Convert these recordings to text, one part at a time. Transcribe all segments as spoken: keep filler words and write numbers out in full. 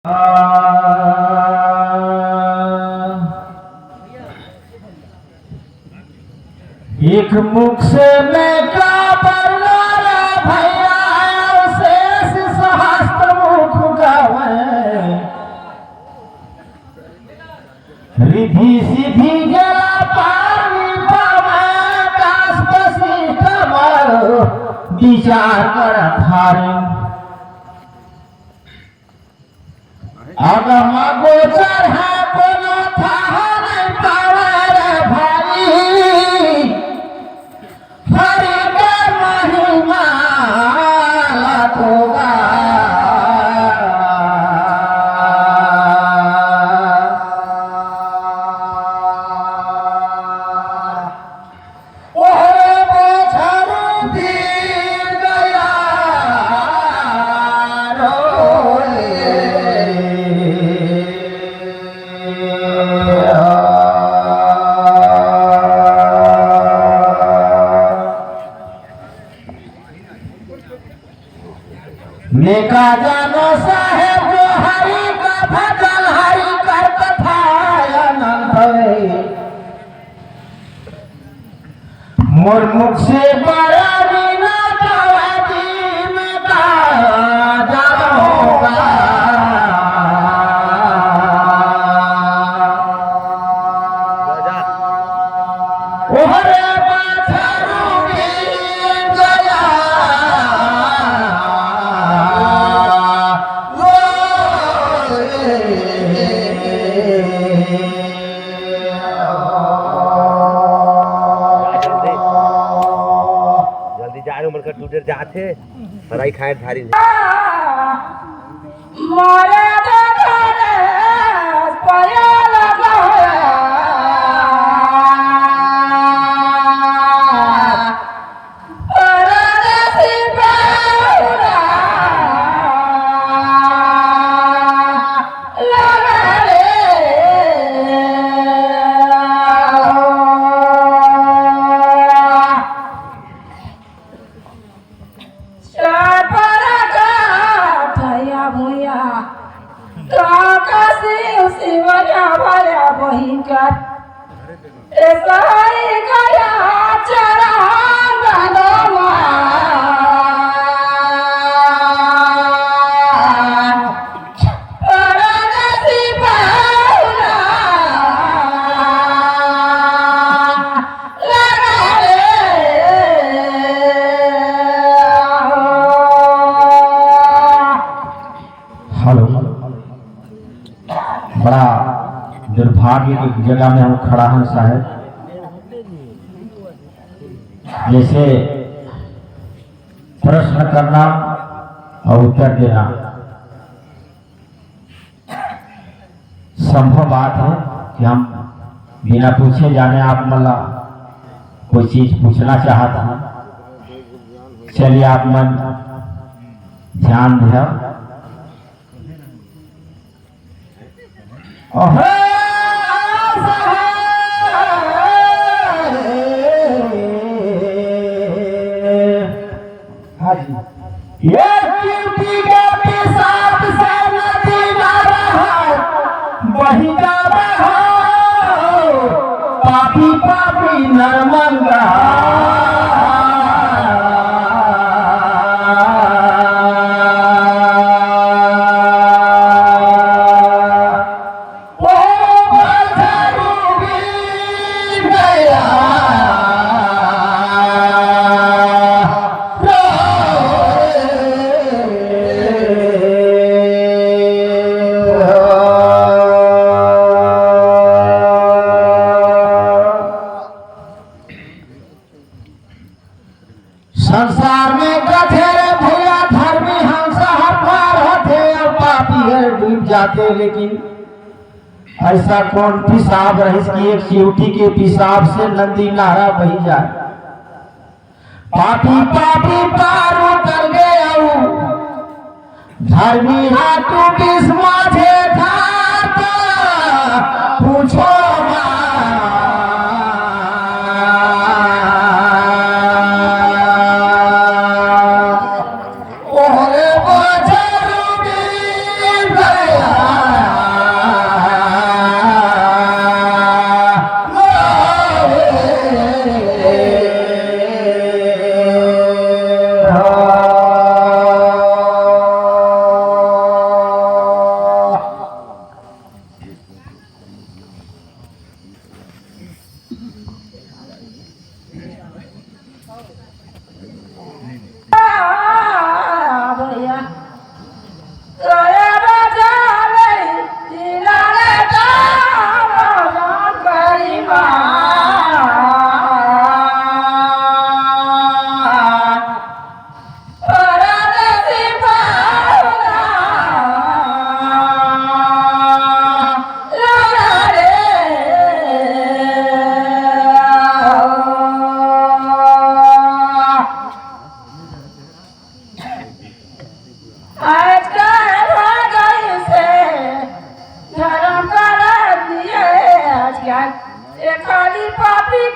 एक मुख से मैं का बोलना रे भैया, शेष सहस्त्र मुख गावे। रिद्धि सिद्धि गेला पानी पावे, काष्ठ पीठ पर विचार करत हारे। अगम गोचर है कोनो थाह नहीं पावे रे भाई। हरि के महिमा ला तो गा। ओहरे बछरू दीन दयाल रे। नेका जानो साहेब जो हरि का भजन, हरि कर कथा अनंत है। मोर मुख से बड़ा बिना दावा जी में का जानो का। ओहरे बछरू दीन दयाल। जल्दी, जल्दी जा रे, उमर का टूटे जात हे, हराई खाए भारी नहीं। मरे दे दे रे, पया लगा है। हेलो, बड़ा दुर्भाग्य की जगह में हम खड़ा हन साहेब। जैसे प्रश्न करना और उत्तर देना संभव बात है कि हम बिना पूछे जाने आप मन ला कोई चीज पूछना चाहत हन। चलिए आप मन ध्यान दिया। हाँ जी। ये ड्यूटी के पेशाब से नदी ना रहा, बही जावे हो पापी पापी नरमंगा। संसार में कथे रे भैया, धर्मी हंस हर पार होथे अउ पापी हर डूब जाथे। लेकिन ऐसा कौन पेशाब रहिस कि एक चिहुटी के पेशाब से नदी नहरा बही जाए? पापी पापी पार उतर गए अउ धर्मी हाथू बीस माझे धार पूछो ओहरे बजर बीन गया।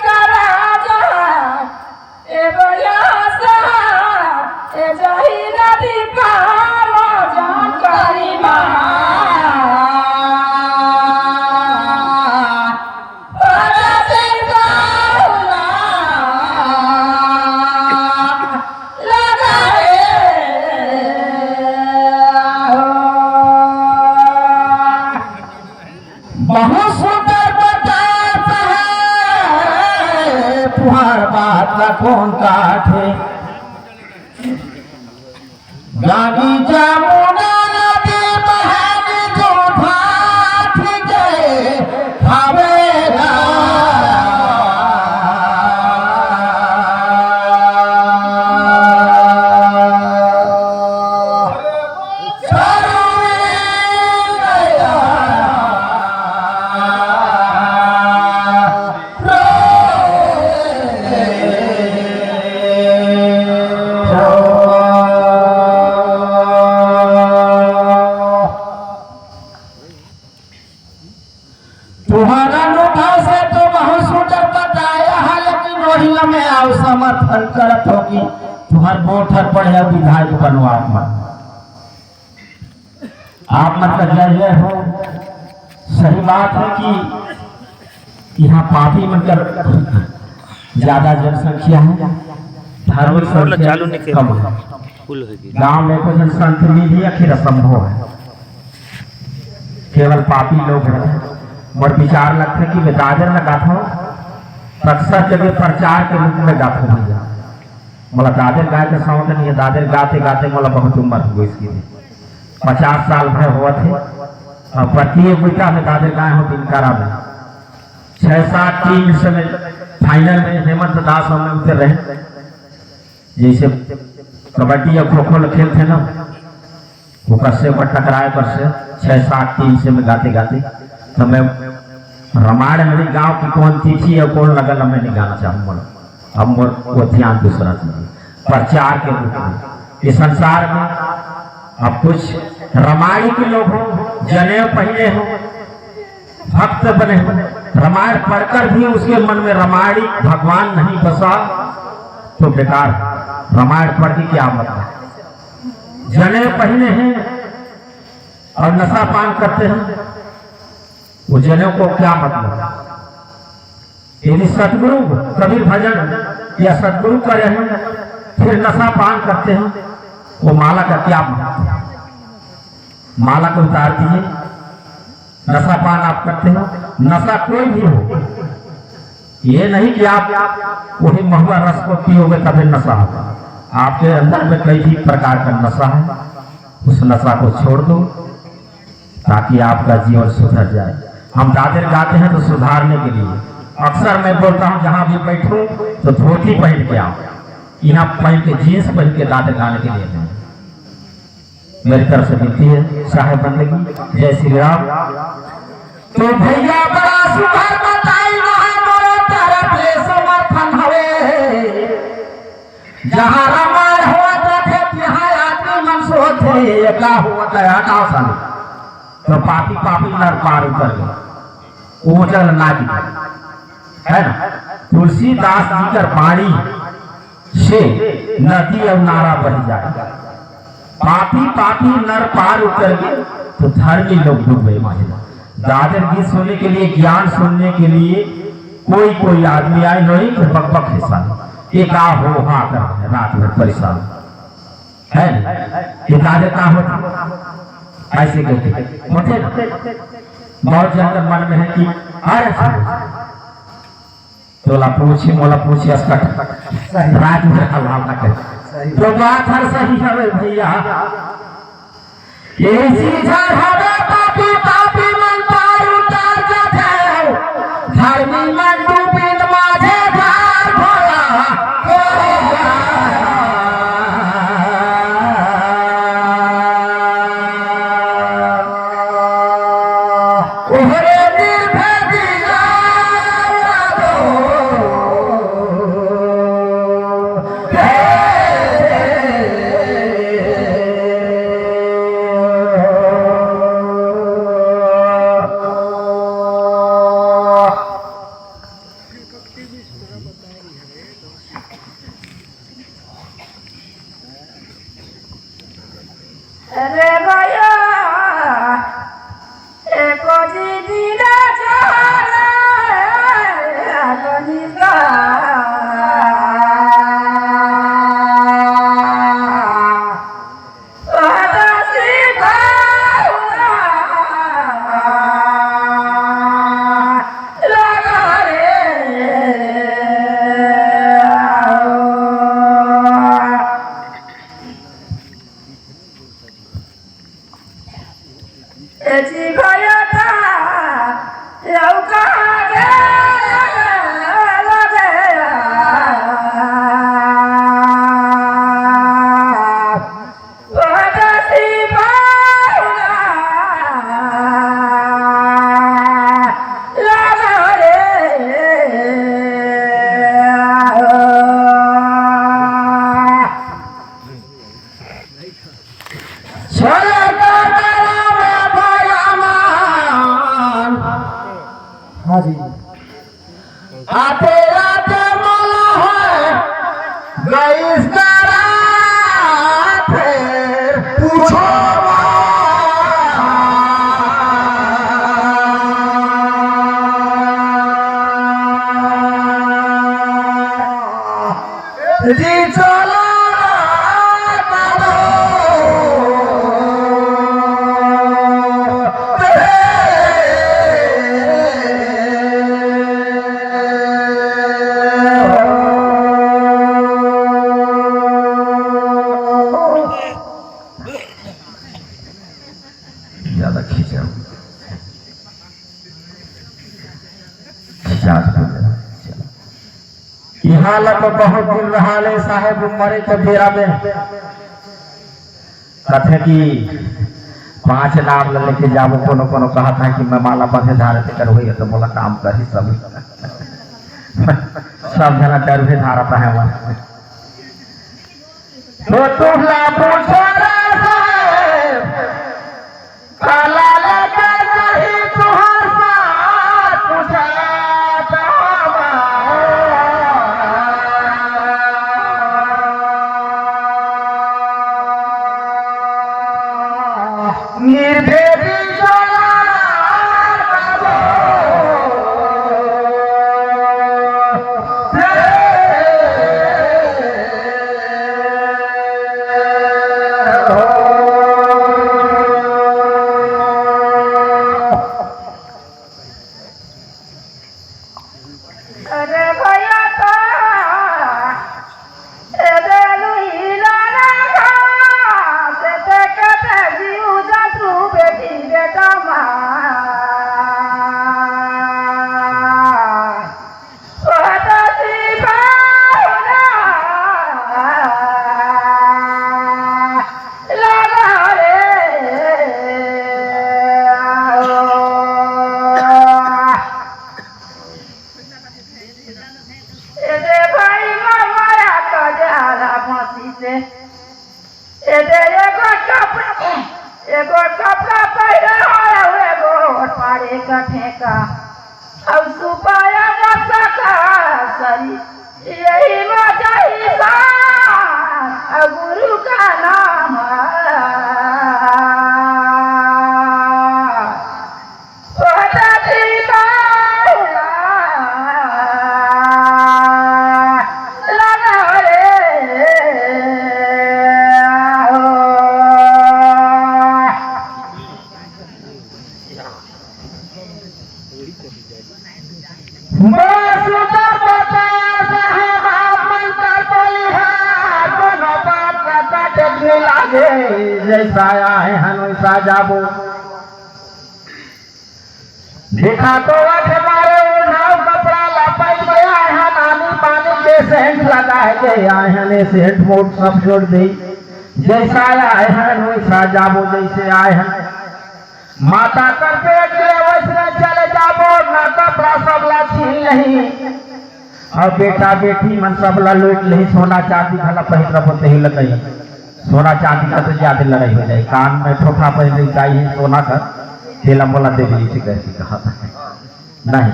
करा जा, ए बयासा, ए जाही नदी पार, जान करी माँ। बहुत सुंदर बताया है, तुम्हार बात ला कौन काटे। गांधी जमुना नदी बहन जो भात गए हवेला। तुम्हारा नोटा से तो बहुत सुंदर बताया है, लेकिन वही में आओ समर्थन करत हो कि तुम्हार वोट हर पड़े विधायक बनो आप मन। आप मन का जय जय हो। सही बात है कि यहाँ पापी मन कर ज्यादा जनसंख्या है, धार्मिक संख्या कम है। गांव में कुछ संत मिली आखिर असंभव है, केवल पापी लोग हैं। मोर विचार लगथे कि मैं दादर में गाथो, अक्सर जगह प्रचार के रूप में गाथो भैया। मोला दादर गाय के शौक नहीं है, दादर गाते गाते मोला बहुत उम्र हो गई इसकी। पचास साल भर हुआ थे और प्रतियोगिता में दादर गाय हो तिनकारा में छह सात टीम से मैं फाइनल में हेमंत दास और मैं उतर रहे। जैसे कबड्डी या खो खो खेलते ना, ओकर से ओकर टकराए पर से छह सात टीम से मैं गाते गाते तो मैं रामायण हमारे गांव की कौन तिथि है कौन लगल मैं नहीं गाना चाहूंगा। अब मोर वो ध्यान दूसरा चीज है। प्रचार के रूप में ये संसार में अब कुछ रामायण के लोग हो, जनेऊ पहने हो, भक्त बने हो, रामायण पढ़कर भी उसके मन में रामायणी भगवान नहीं बसा तो बेकार। रामायण पढ़ के क्या मतलब? जनेऊ पहने हैं और नशा पान करते हैं, वो जनेऊ को क्या मतलब? यदि सतगुरु कबीर भजन या सतगुरु करे हैं, फिर नशा पान करते हैं, वो माला का क्या महत्व? माला को उतार दिए, नशा पान आप करते हो, नशा कोई भी हो, ये नहीं कि आप वही महुआ रस को पियोगे तभी नशा होगा। आपके अंदर में कई भी प्रकार का नशा है, उस नशा को छोड़ दो। ताकि आपका जीवन सुधर जाए। हम दादर गाते हैं तो सुधारने के लिए। अक्सर मैं बोलता हूँ, जहाँ भी बैठो तो धोती पहन के आओ, यहाँ पहन के, जींस पहन के दादर गाने के लिए नहीं। मेरी तरफ से विनती है, साहेब बंदगी, जय श्री राम। तो भैया बड़ा सुंदर बताई, वहाँ मोरो तरफ ले समर्थन हवे। जहाँ रामायण होत रथे, तिहाँ आदमी मन सोचथे, ये का होत हे, हटाओ साले। तो पापी, पापी नर पार उतर गए, वो चल ना जी, है ना? तुलसीदास जी कर बाणी से नदी और नारा बह जाए। पापी, पापी नर पार उतर गए, तो धर्मी लोग डूबे महिला। दादर गीत सुनने के लिए, ज्ञान सुनने के लिए कोई कोई आदमी आए नहीं तो बकबक है साले। एक आ हो हा कर रात भर परेशान है। ये दादर का होता ऐसे कहते होते ना। बहुत ज्यादा मन में है कि अरे तोला पूछी, मोला पूछी, असकट। सही। रात भर हल्ला ना करे। सही। तो बात हर सही हवे भैया। ये सीधा हवे पापी, पापी मन पार उतार जाथे। धर्मी मन डूबिन माझे धार भोला। ओहरे निर्भय दिया दो। हाँ जी। आते आते मोला है गइस करा फेर पूछो जी चलो। ज्यादा खींचा, खींचा तो चलो। इहाँ ला तो बहुत दिन रहा ले साहेब, मरे के बेरा में कथे कि पाँच नाम ल लेके जाबो, कोनो कोनो कहत हे कि मैं माला बंधे धारे तेकर होई, तो मोला काम करही सब। सब जना डरुहे धारत हे वहाँ। तो तुमला पूछो रे साहेब, काला लेके नहीं तुहर साथ पूछत हवा। निर्भेदी चोला अरे भैया तो, ए बेलू हीरा रे घास, ते कटे जीव जंतु बेटी बेटा मार। ओ दादी बाबा, लगा रे, ओ। ए दे भाई, मोर माया का जाला फांसी से। ए दे एगो कपड़ा, एगो कपड़ा पहिरे हो, एगो पारे का ठेका। अब सुपाया मसा का सरी, यही मजा ही सा, अब गुरु का नाम है। जैसा आए हन वैसा जाबो। देखा तो आंख मारे ओढ़ाव कपड़ा ला पहिर के आए हन, आनी पानी के सेंट लगा के आए हन, ये सेंट मोट सब छोड़ दे। जैसा आए हन वैसा जाबो, जैसे आए हन। माता कर पेट ले वैसे चले जाबो, ना कपड़ा सब ला छीन नहीं। अउ बेटा बेटी मन सब ला लूट लेही, सोना चांदी घला पहिर रबो तेही ल कही। सोना चांदी का तो ज्यादा लड़ाई हो जाए। कान में ठोठा पहिर रही जाई है सोना का, तेला मोला दे दीजिए, कैसी कहा था। नहीं।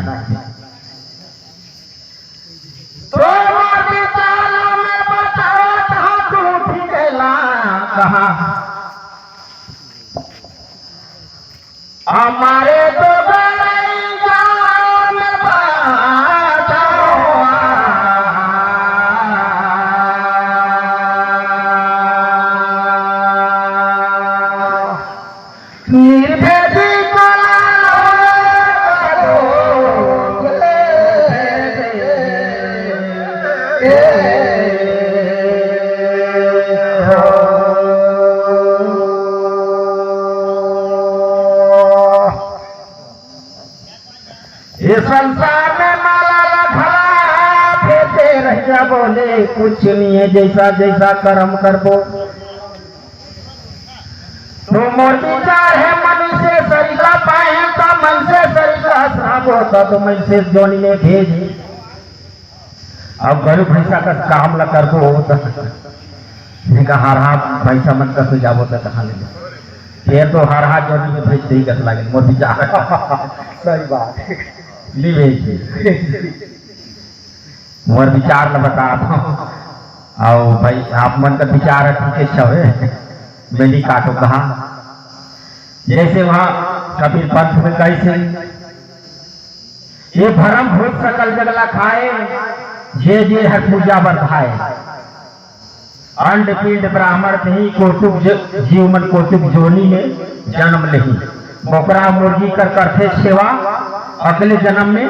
तो माटी ताला में बताओ कहाँ तू ठिकेला, कहाँ? हमारे तो गरई गाँव में बात हुआ। निर्भेदी को ये संसार में माला ला घला फेंके रहिया बोले, कुछ नहीं है जैसा जैसा कर्म करबो। तो मोर विचार है, मनुष्य सरीखा पाए तो मन से सरीखा श्राप होता तो मन से जोनी में भेजे। अब गरु भैंसा का काम ला करबो तो इनका हरहा भैंसा मन का सुझाव होता कहाँ ले? फिर तो हरहा जोनी में भेज दे गस लागे मोर विचार। सही बात। नहीं भेज दे। मोर विचार ल बतात हूँ। अउ भाई, आप मन का विचार ह ठीक हवे, मैं नहीं काटो कहा। जैसे वहाँ कबीर पंथ में कहिसे, "ये भरम भूत सकल जग ला खाए, जे जे हर पूजा बर धाए।" अंड पिंड ब्राह्मण नहीं, कोटुक ज-, जीव मन कोटुक जोनी में जन्म लेही। बोकरा मुर्गी कर करथे सेवा, अगले जन्म में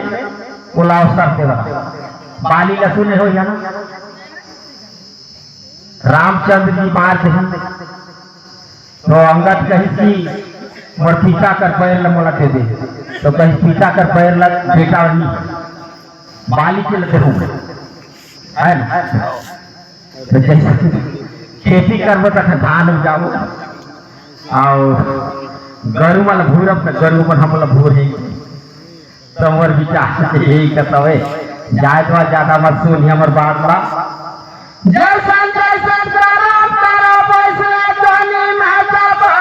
ओला अवसर देवा। बाली ला सुने हो या ना? रामचंद्र जी मार देही, तो अंगद कहिस कि मोर पिता कर पैर ला मोला दे दे, तो कहिस पिता कर पैर ला बेटा नहीं, बाली के ला देहूँ, है ना? तो जैसे खेती करबो त धान उपजाबो, अउ गरु मन भूरब त गरु मन हमला भूरही। तो हमर विचार यही कतवे, जाए तो ज्यादा मत सुन हमर बात ला। जैसन जैसन करम करब वैसने जोनी में जाबो।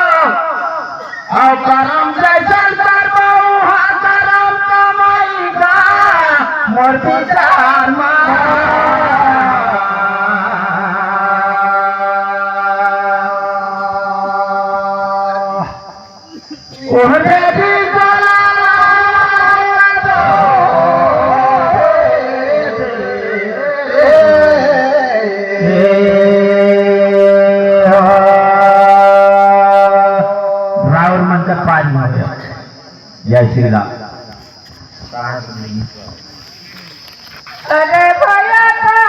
अउ करम जैसन करबो, उहाँ करम कमाई का मोर विचार मा। ओहरे भी बोला राउर मन का पाँच मारे। जय श्री राम। अरे भैया का,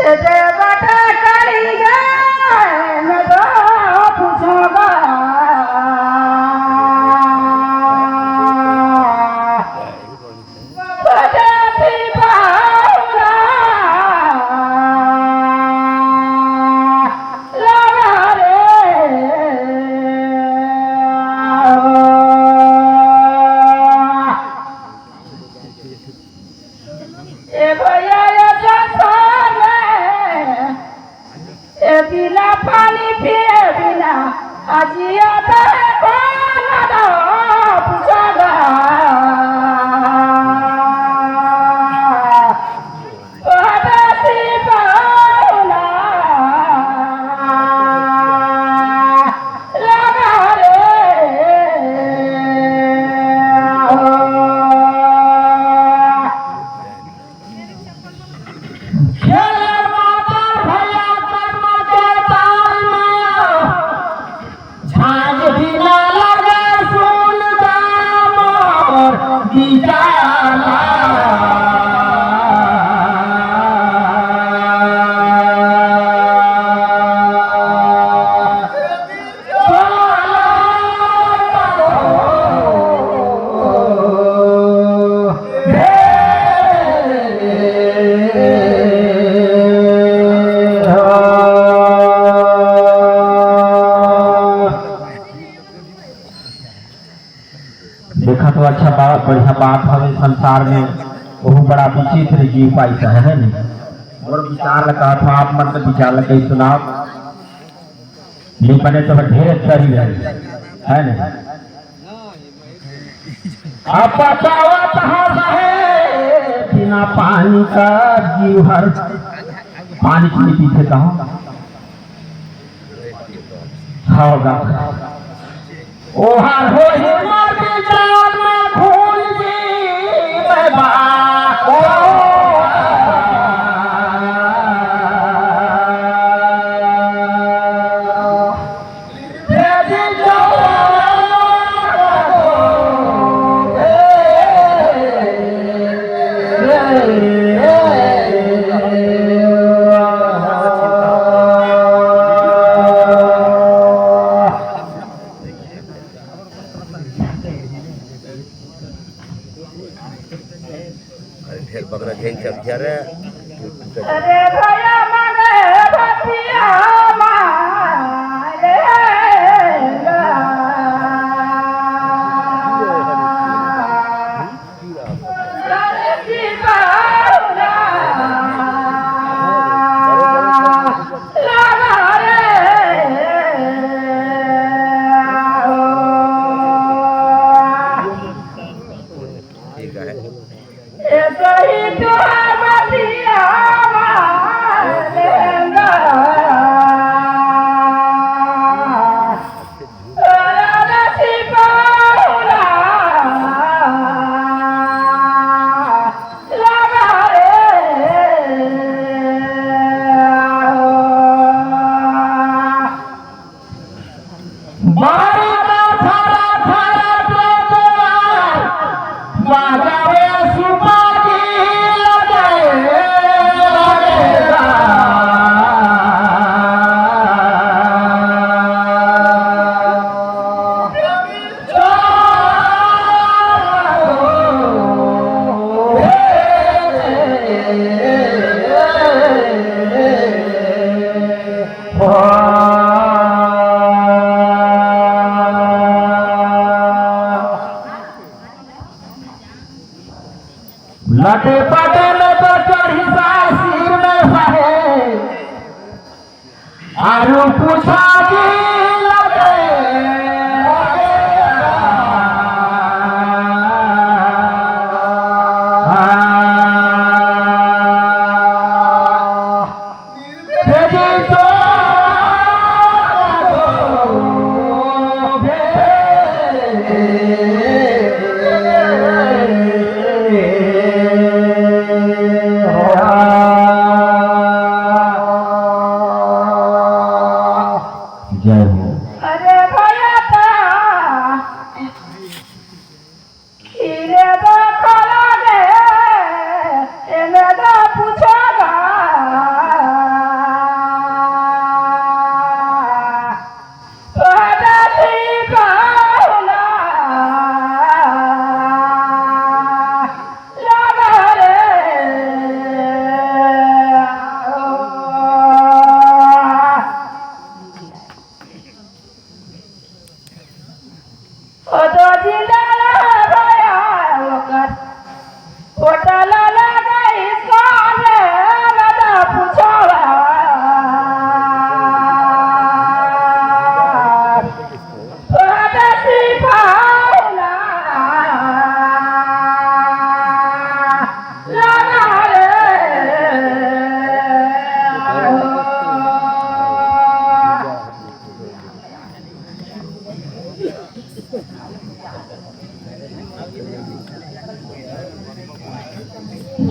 ए जे बटा करी गे, मैं तो पूछूंगा। बटा भी बावला लगा रे। ए भैया, ये संसार में, ए बिना पानी पिए बिना, अजिया तो है कौन रो पुछगा। ओ बेटी बहुना, लगा रे। खेल माता भैया कर्म के ताल में, झांझ भी ना लगे सुन जा मोर बिचारा। देखा तो अच्छा बात, बढ़िया बात हवे संसार में, बहुत बड़ा विचित्र जीव पाइस है, है नहीं? मोर विचार लगा था, आप मन के विचार लगा सुनाओ। नहीं बने तो ढेर अच्छा ही है, है नहीं? अब बतावा कहाँ है बिना पानी का जीव हर पानी की पीछे कहा होगा। ओहर होही मोर विचार में भूल जी मैं बात। अरे ढेर बगरा झेन चल दिया रे। अरे भैया मगे भतिया मारे गा। ठीक है। लटे पटे में तो चढ़ी सासिर में साहे। आलू पूछा जी लगे। जय हो। अरे भैया ता, खीरे दा खला गे, एमे दा पूछा गा। तोहरा दी बाहुला, लगा रे। ओ दो जिंदा रहा भया ओकर, होटल लगाई काने वाला पूछवा। ओ दसी भावना लगा रे।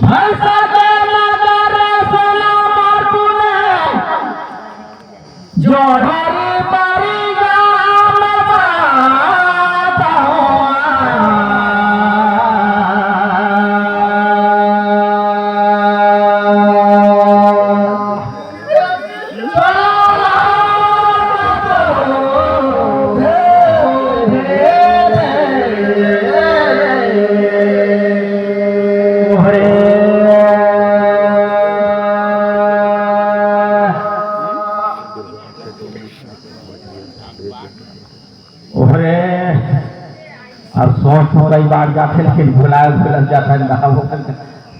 भैंसा के नगर सोना मार तूने, जोहरी बारी गाम बात हुआ। ओहरे, अब सौ सौ कई बार जाथे, लेकिन भुलाए भुलत जाथे, ना वो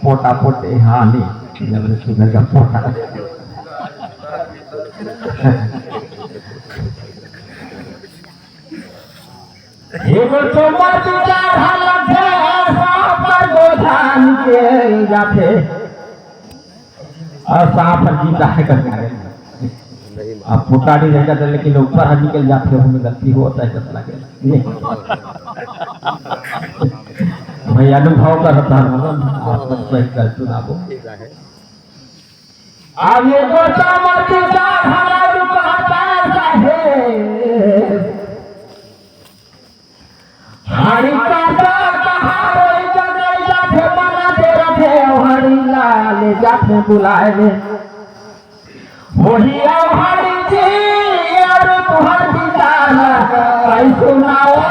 पोटा पोटे, हाँ, नहीं, जब सुनर का पोटा। एगो चौपट चार हालत है, सांप पर गोधान के जाथे। अउ सांप ह जीता है करके। अब फुटानी रहेगा तो, लेकिन ऊपर ह निकल जाथे, ओमे गलती होता है, कस लागे। भाई अनुभव का रहता है, मतलब, आप लोग सही कर चुनाव हो। अब ये गोता मत जा, हमारे कहता है। हाड़ी काटा कहारो जगह जाथे मना दे रखे, हाड़ी लाल जाथे बुलाए ले। वही हाड़ी जी, अरे तुहार विचार, कैसो नावा।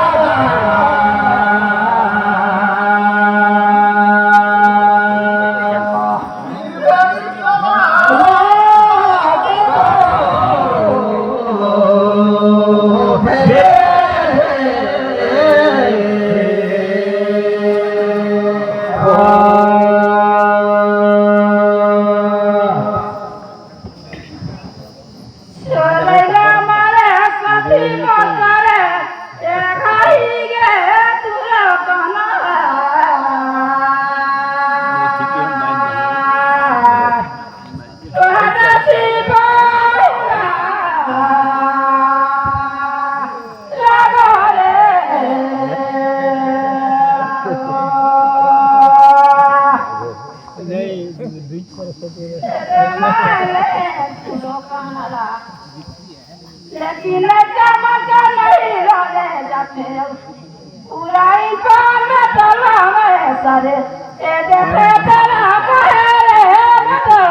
उड़ाई पार में तलवा में सरे, ए देखे तेरा कहे रे न तो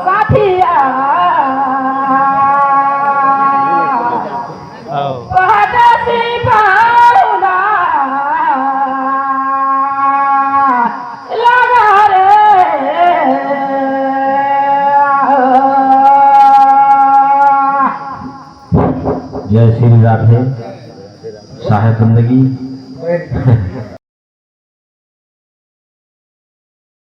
साथिया। परदेसी पाहुना लगा रे। जय श्री राधे। साहेब बंदगी।